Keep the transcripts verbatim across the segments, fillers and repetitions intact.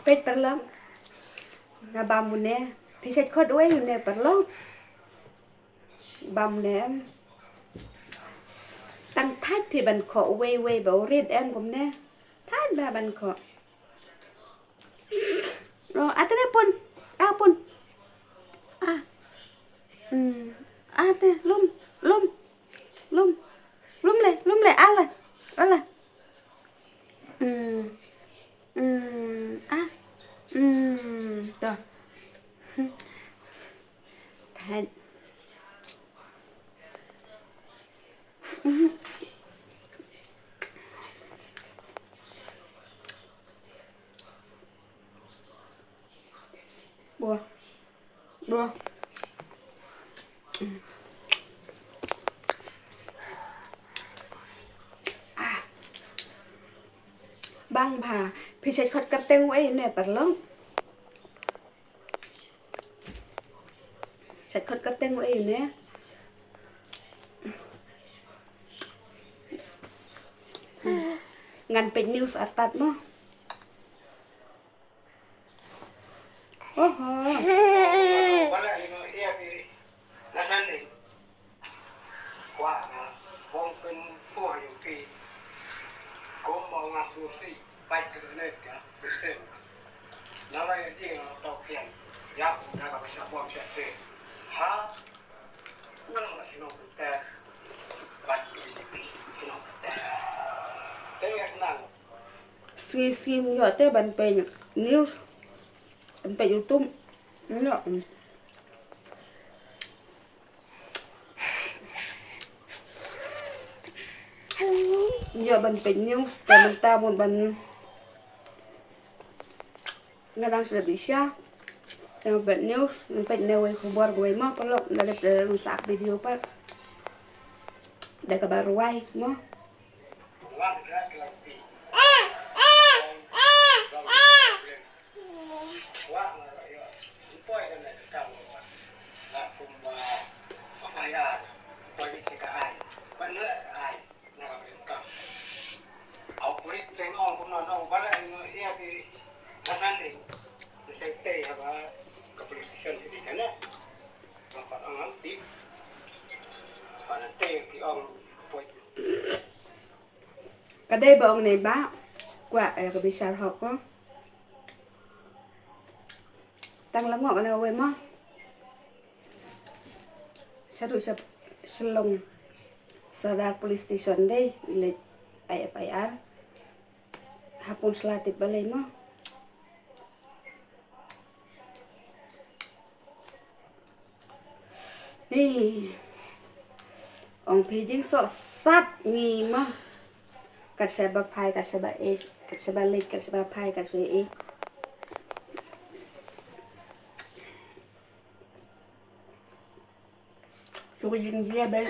Peit paralok. Nga bam une. Phi sait khot uwei une paralok. Bam une em. Tang thait phi ban khoh uwei uwei ba u rit em kumne. Thait ba ban khoh. Oh, ate ne pun. Ah, pun. Ah. Hmm. Ate lum, lum. Lum. Lum le, lum le, ala. Ala. Hmm. Hmm. Ah. Hmm. To. Thait. Buah. Buah. Ah. Bang bha. Phi sait khot kyrteng uei ne paralok. Sait khot kyrteng uei ne. Ngan peit news artat mo. Oho. Kwah nga bom pynpoi ïa phi. Kumba nga sngewsih bad ka dohnud ka Kristen. Nalor ïa jingïathuh khian ïa u da kaba shah bom shah teh. Ha. Nang la shnong pynter bad ki B J P shnong pynter. Te ïa nang. Sngi sngi ïoh te ban peit news. Ban peit YouTube. Ïoh. Ïoh ban peit news te mynta bun ban nga dang sdang bishar. Te ban peit news, ban peit ne wei khubor wei mo paralok da lep da lep sa video pat. Da kaba rwai mo. Ka dei ba ong nei ba kwah eh ka bishar hok ko. Tang la ngok na wei mo. Sa ruh sa Shillong Sadar Police Station dei leit ai F I R. Ha Pynursla tip balei mo. Ni ong phi jingsoh sat ngi mo. Kat sa ba phai, kat sa ba eh, kat sa ba leit, kat sa ba phai, kat sa ba eh. Shu ka jingjia ba.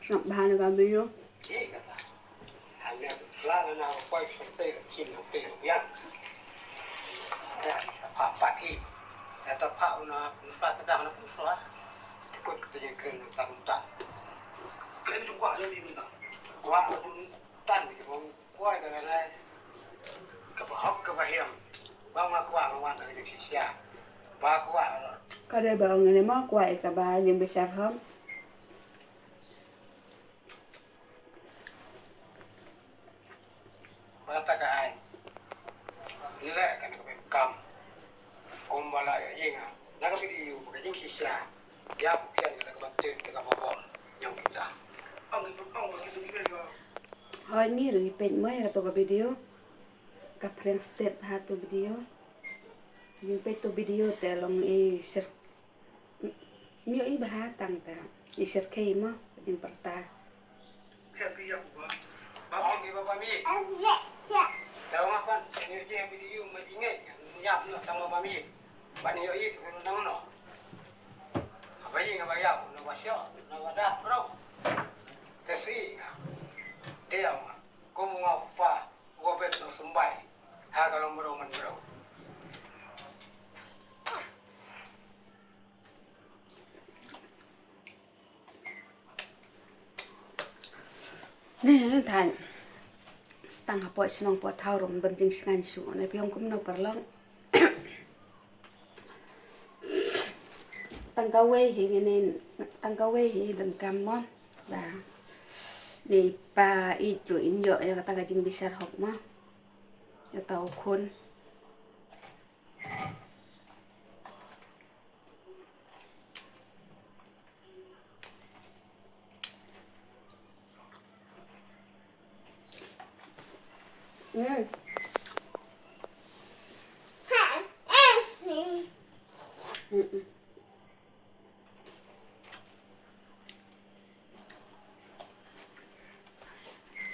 Sngap bha na ka video. Ka dei ba ong ne ma kwah ïa kaba jingbishar hok. Ba ta ka ai. Ni leh kane ka bynta kam. Kumba la ïohi nga na ka video ba ka jingshisha ïa u khian ka la ka ban tip ka kaba bom ñiong kita. Hooid, ngi ruh ngi peit mo ïa kato ka video. Ka prank step ha to video. Ngi peit to video te long i share. Myo i bha tang ta i share kei mo jingpyrta. Ne, tang. Stang hapoh shnong poh thaw ruh ym don jingsngewsih shuh, ne phi ong kumno paralok. Tang kawei hi ngin, tang kawei hi donkam mo. Ba ne i pa i ruh in ïoh ïa kata ka jingbishar hok mo. Ïa uta u khun. Mm. Mm-mm.